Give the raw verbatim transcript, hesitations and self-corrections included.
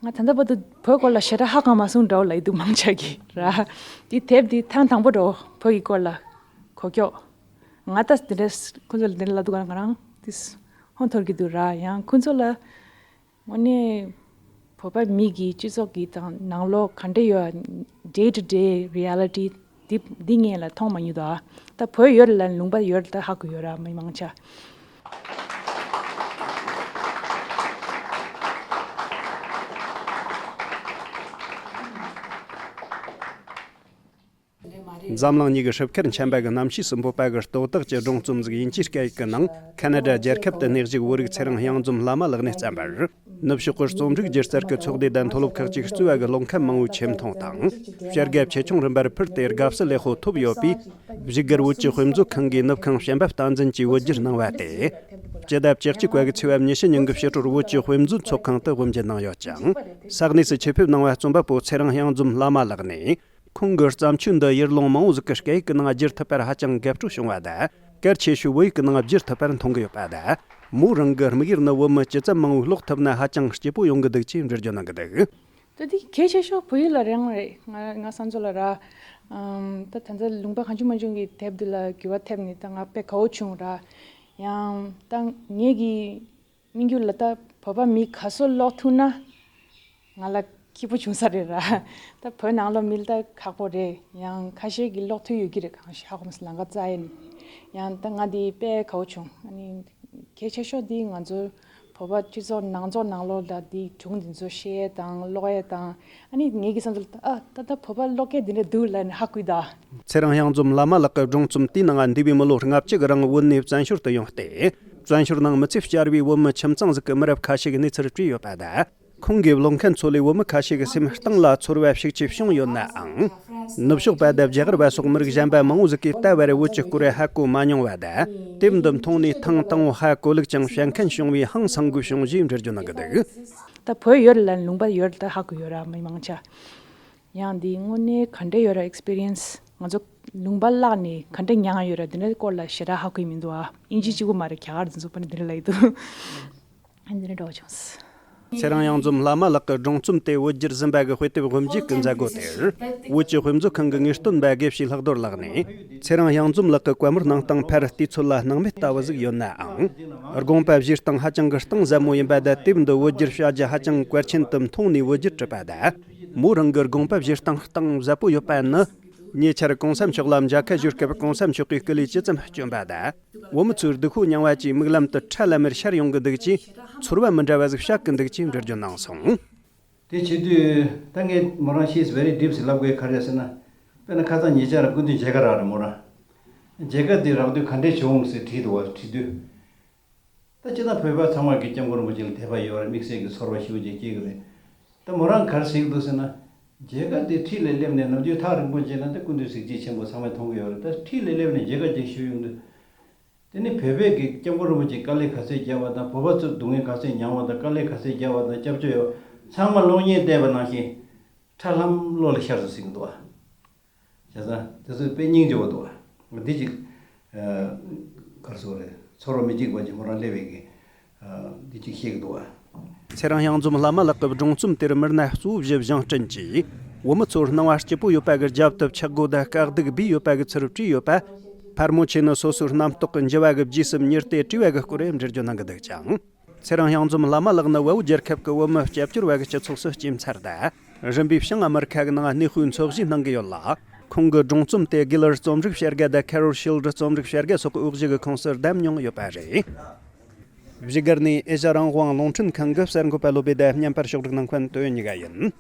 ང་ད་ལྟ་བར་དུ་བོད་སྐོར་ལ་ཞེ་དྲག་ཧ་གོ་མ་སོང་འདྲ་བོ་ལབ་ཀྱི་འདུག་མང་ཆེ་གིས་ར། དེ་དེབ་འདི་ཐེངས་དང་པོ་འདྲ་བོ་བོད་ཀྱི་སྐོར་ལ་གོ་ཀྱོག་ང་ད་དེ་འདྲ་ཁོ་ཚོ་ལ་དེ་འདྲ་ལབ་འདུག་ག་ང་རང་དེ་ཧོན་འཐོར་གྱི་འདུག་ར། ཡང་ཁོ་ཚོ་ལ་དངོས་གནས་བོད་པ་མི་གི་སྤྱི་ཚོགས་ཀྱི་དང་ནང་ལོགས་ག་འདྲ་ཡོད། day to day reality འདི་འདི་ངས་ལ་མཐོང་མ་མྱོང་ད། ད་བོད་ཡོད་ལ་ལུང་པ་ཡོད་ལ་ད་ཧ་གོ་ཡོད་ར་མི་མང་ཆེ། འཛམ་གླིང་གཉིས་ཀྱི་ཧྲིབ་ཁར་འཆམ་པ་གི་གནམ་གཤིས་སུ་འབོད་པ་གི་རྟོག་བཏགས་ཀྱི་སྒྲུང་རྩོམ་ཟིག་ཡིན་གྱི་སྐད་ཡིག་གི་ནང་ཁ་ན་ཌ་རྒྱལ་ཁབ་ཏུ་གནས་བཞུགས་བོད་རིགས་ཚེ་རིང་གཡང་འཛོམས་བླ་མ་ལགས་ནས་བརྩམས་པར། ནུབ་ཕྱོགས་ཀྱི་རྩོམ་རིག་སྒྱུ་རྩལ་གྱི་ཚོགས་སྡེ་དང་མཐོ་སློབ་ཁག་ཅིག་གཙོས་པ་གི་སློབ་མཁན་མང་བོའི་ཆེ་མཐོང་དང་བྱ་དགའ་ཆེ་ཆུང་རིམ་པར་ཕུལ་ཏེ། དགའ་བསུ་ལེགས་པོ་ཐོབ་ཡོད་པས། བཞུགས་སྒར་བོད་ཀྱི་དཔེ་མཛོད་ཁང་གིས་ནུབ་ཁང་བྱམས་པ་བསྟན་འཛིན་གྱིས་བོད་བསྒྱུར་གནང་བ་སྟེ། སྤྱི་ཟླ་བཅུ་གཅིག་པ་གི་ཚེས་པ་ཉི་ཤུ་ཉིན་གྱི་ཕྱི་དྲོར་བོད་ཀྱི་དཔེ་མཛོད་ཚོགས་ཁང་དུ་དབུ་འབྱེད་གནང་ཡོད་ཅིང་། ས་གནས་སུ་ཆེད་ཕེབས་གནང་བ་རྩོམ་པ་པོ་ཚེ་རིང་གཡང་འཛོམས་བླ་མ་ལགས་ནས། ཁོང་གི་བརྩམས་ཆོས་འདི་ཡུལ་ལུང་མང་བོ་ཟིག་གི་སྐད་ཡིག་གི་ནང་བསྒྱུར་ཐུབ་པར་ཧ་ཅང་དགའ་སྤྲོ་བྱུང་བ་དང་། གལ་ཆེ་ཤོས་བོད་ཡིག་གི་ནང་བསྒྱུར་ཐུབ་པར་མཐོང་གི་ཡོད་པ་དང་། མོ་རང་གི་དམིགས་ཡུལ་ནི་བོད་མི་ཇི་ཙམ་མང་བོས་ཀློག་ཐུབ་ན་ཧ་ཅང་སྐྱིད་པོ་ཡོང་གི་འདུག་ཅེས་འགྲེལ་བརྗོད་གནང་གི་འདུག་ད་དེ་གལ་ཆེ་ཤོས་བོད་ཡིག་ལ་རང་རེད། ང་ང་བསམ་ཚོད་ལ་ར། ཨམ། ད་ད་ལྟ་ལུང་པ་གང་བྱུང་མང་བྱུང་གི་དེབ་འདི་ལ་འགྱུར་བ་ཐེབས་ནས་ད་ང་དཔེ་དགའ་བོ་བྱུང་ར། ཡང་ད་ངེད་ཀྱི་སྙིང་རྒྱུད་ལ་ད་བོད་པ་མི་ག་ཚོད་ཀློག་ཐུབ་ན་ང་ལ་སྐྱིད་པོ་བྱུང་ས་རེད་ར། ད་བོད་ནང་ལོགས་མི་ལ་ད་ཁག་པོ་རེད། ཡང་ཁ་ཤས་ཀྱིས་ཀློག་ཐུབ་ཡོད་ཀྱི་རེད། གང་ཤེས་ཧ་གོ་མ་སོང་། ལམ་ཁ་རྩ་ཡིན། ཡང་ད་ང་འདི་དཔེ་དགའ་བོ་བྱུང་། ཨ་ནི་གལ་ཆེ་ཤོས་འདི་ང་ཚོ་བོད་པ་སྤྱི་ཚོགས་ནང་ཚོགས་ནང་ལོགས་ལ་འདི་སྒྲུང་འདི་ཚོ་བཤད་དང་ཀློག་ཡས་དང་། ཨ་ནི་ངེད་ཀྱི་བསམ་ཚུལ་ལ་ད་ཨ་ད་ད་བོད་པ་ཀློག་མཁན་འདི་འདྲ་འདུག་ལབ་ནས་ཧ་གོ་ཡི་ད། ཚེ་རིང་གཡང་འཛོམས་བླ་མ་ལགས་ཀྱི་སྒྲུང་རྩོམ་དེའི་ནང་འདས་པའི་མི་ལོ་ལྔ་བཅུ་གི་རིང་བོད་ནས་བཙན་བྱོལ་དུ་ཡོང་སྟེ། བཙན་བྱོལ་ནང་མི་ཚེ་བསྐྱལ་བའི་བོད་མི་ཁྱིམ་ཚང་ཟིག་གི་མི་རབས་ཁ་ཤས་ཀྱི་གནས་ཚུལ་བྲིས་ཡོད་པ་དང་། ཁོང་གིས་བློ་མཁན་ཚོ་ལས་བོད་མི་ཁ་ཤས་ཀྱི་སེམས་གཏིང་ལ་ཚོར་བ་ཤུགས་ཆེ་བྱུང་ཡོད་ནའང་། ནུབ་ཕྱོགས་པ་དང་རྒྱ་གར་བ་སོགས་མི་རིགས་གཞན་པ་མང་བོ་ཟིག་གིས་ད་བར་བོད་ཀྱི་སྐོར་ཧ་གོ་མ་མྱོང་བ་དང་། དེབ་འདི་མཐོང་ནས་ཐེངས་དང་པོ་ཧ་གོ་ལུགས་ཀྱང་བཤད་མཁན་བྱུང་བས་ཧང་སང་དགོས་བྱུང་ཞེས་འགྲེལ་བརྗོད་གནང་གི་འདུག་ད་བོད་ཡོད་ལ་ལུང་པ་ཡོད་ལ་ད་ཧ་གོ་ཡོད་ར་མི་མང་ཆེ། ཡང་འདི་དངོས་གནས་ག་འདྲ་ཡོད་ར་ཨེགས་སི་པི་རི་ཡན་སི་ང་ཚོ་ལུང་པ་བརླག་ནས་ག་འདྲ་མྱངས་ཡོད་ར་འདི་འདྲའི་སྐོར་ལ་ཞེ་དྲག་ཧ་གོ་ཡི་མི་འདུག་ཨ། དབྱིན་ཇི་གཅིག་པུ་མ་རེད། རྒྱ་གར་འདི་ཚོ་པ་ནི་འདི་འདྲ་ལབ་ཡི་འདུག་འདི་འདྲ་འདྲ་བོ་བྱུང་སོང་། ཚེ་རིང་གཡང་འཛོམས་བླ་མ་ལགས་ཀྱི་སྒྲུང་རྩོམ་དེ་བོད་བསྒྱུར་ཟིན་པ་གི་དཔེ་དེབ་དབུ་འབྱེད་ཀྱི་མཛད་སྒོ་དེར། བོད་ཀྱི་དཔེ་མཛོད་ཁང་གི་ངེས་སྟོན་པ་དགེ་བཤེས་ལྷག་རྡོར་ལགས་ནས། ཚེ་རིང་གཡང་འཛོམས་ལགས་ཀྱི་བཀའ་མོལ་གནང་སྟངས་ཕར་བལྟས་ཚོད་ལ་སྣང་མེད་ལྟ་བུ་ཟིག་ཡོད་ནའང་། དགོངས་པ་བཞེས་སྟངས་ཧ་ཅང་གི་གཏིང་ཟབ་མོ་ཡིན་པ་དང་། དེབ་འདི་བོད་བསྒྱུར་བྱ་རྒྱུ་ཧ་ཅང་གལ་ཆེན་དུ་མཐོང་ནས་བོད་བསྒྱུར་བྲིས་པ་དང་། མོ་རང་གི་དགོངས་པ་བཞེས་སྟངས་གཏིང་ཟབ་པོ་ཡོད་པ་ནི། ཉེ་ཆར་གོང་ས་མཆོག་ལ་མཇལ་ཁ་ཞུ་སྐབས་གོང་ས་མཆོག་གིས་སྐུ་ལུས་ཇི་ཙམ་བསྐྱོན་པ་དང་། བོད་མི་ཚོའི་སྡུག་ཤོས་མྱངས་པ་བཅས་མིག་ལམ་དུ་ཁྲ་ལམ་མེར་ཤར་ཡོང་གི་འདུག་ཅེས་ཚོར་བ་མི་འདྲ་བ་ཟིག་བཤད་ཀྱི་འདུག་ཅེས་འགྲེལ་བརྗོད་གནང་སོང་། དེ་བྱེད་དུས་ད་ངས་མོ་རང་she's very deep ཟེར་ལབ་དགོས་ག་རེ་ཟེར་ན། དཔེར་ན་ཁ་སང་ཉེ་ཆར་སྐུ་མདུན་མཇལ་ཁ་རག་རེད་མོ་རང་། མཇལ་ཁ་དེ་རག་དུས་ག་འདྲས་བྱུང་ཟེར་དྲིས་འདུག་བ། དྲིས་དུས། ད་སྤྱིར་བཏང་བོད་པ་ཚང་མ་གིས་སྐྱབས་མགོན་རིན་པོ་ཆེ་ལ་དད་པ་ཡོད་རེད། དམིགས་བསལ་གྱི་ཚོར་བ་ཞེ་པོ་ཅིག་སྐྱེ་གི་རེད། ད་མོ་རང་ག་རེ་ཟེར་གི་འདུག་ཟེར་ན། མཇལ་ཁ་དེ་འཁྲིས་ལ་སླེབས་ནས་ནམ་རྒྱུན་ཐག་རིང་པོ་མཇལ་ན་ད་སྐུ་མདུན་གཟི་བརྗིད་ཆེན་པོ་ཚང་མས་མཐོང་གི་ཡོད་རེད། ད་འཁྲིས་ལ་སླེབས་ནས་མཇལ་ཁ་ཅིག་ཞུ་ཡོང་དུས། དེ་ནི་བོད་པས་ཀྱི་སྐྱབས་མགོན་རིན་པོ་ཆེ་དཀའ་ལས་ག་ཚད་བརྒྱབ་པ་དང་། བོད་པ་ཚོས་སྡུག་བསྔལ་ག་ཚད་མྱངས་པ་དང་། དཀའ་ལས་ག་ཚད་བརྒྱབ་པ་དང་། སྐྱབས་བཅོལ་ཡོད་ཚང་མ་གློག་བརྙན་བལྟས་པ་ནང་བཞིན་ཁྲ་ལྷམ་བློ་ལ་ཤར་སོང་ཟེར་གི་འདུག་བ། བྱས་ཙང་དེ་ཚོ་དཔེ་སྙིང་རྗེ་པོ་འདུག་བ། འདི་ཅིག་ཨ། ག་རེ་ཟེར་དགོས་རེད། ཚོར་བ་མི་འཇིགས་པ་ཅིག་མོ་རང་སླེབས་པའི་གི་ཨ། འདི་ཅིག་བཤད་གི་འདུག་བ། ཚེ་རིང་གཡང་འཛོམས་བླ་མ་ལགས་ཀྱི་སྒྲུང་རྩོམ་དེར་མི་སྣ་གཙོ་བོ་བཞི་བཞེངས་སྐྲུན་གྱིས། བོད་མི་ཚོར་སྣང་བ་སྐྱིད་པོ་ཡོད་པ་གི་རྒྱབ་ཏུ་ཆག་སྒོ་དང་དཀའ་སྡུག་སྦས་ཡོད་པ་གི་ཚུལ་བྲིས་ཡོད་པ། ཕར་མོ་ཆེ་ནི་སོ་སོའི་རྣམ་རྟོག་གི་འགྱུ་བ་གི་རྗེས་སུ་མྱུར་དེ་བྲིས་པ་གི་སྐོར་འགྲེལ་བརྗོད་གནང་གི་འདུག་ཅིང་། ཚེ་རིང་གཡང་འཛོམས་བླ་མ་ལགས་ནི་བལ་པོ་རྒྱལ་ཁབ་ཀྱི་བོད་མི་སྐྱབས་བཅོལ་བ་གི་སྤྱི་ཚོགས་སུ་སྐྱེས་ཚར་དང་། རིམ་པས་བྱང་ཨ་མི་རི་ཁ་གི་ནང་གནས་སྤོས་འཚོ་བཞེས་གནང་གི་ཡོད་ལ། ཁོང་གི་སྒྲུང་རྩོམ་དེ་གི་ལར་རྩོམ་རིག་བྱ་དགའ་དང་ཁེ་རོལ་ཤིལ་ཌི་རྩོམ་རིག་བྱ་དགའ་སོགས་འོས་གཞི་གི་ཁོངས་སུ་བདམས་མྱོང་ཡོད་པ་རེད། བཞུགས་སྒར་ནས་ཨེ་ཤ་རང་དབང་རླུང་འཕྲིན་ཁང་གི་གསར་འགོད་པ་བློ་བྷེ་དང་བརྙན་པར་ཕྱོགས་སྒྲིག་གནང་མཁན་དོན་གཉིས་ཀ་ཡིན།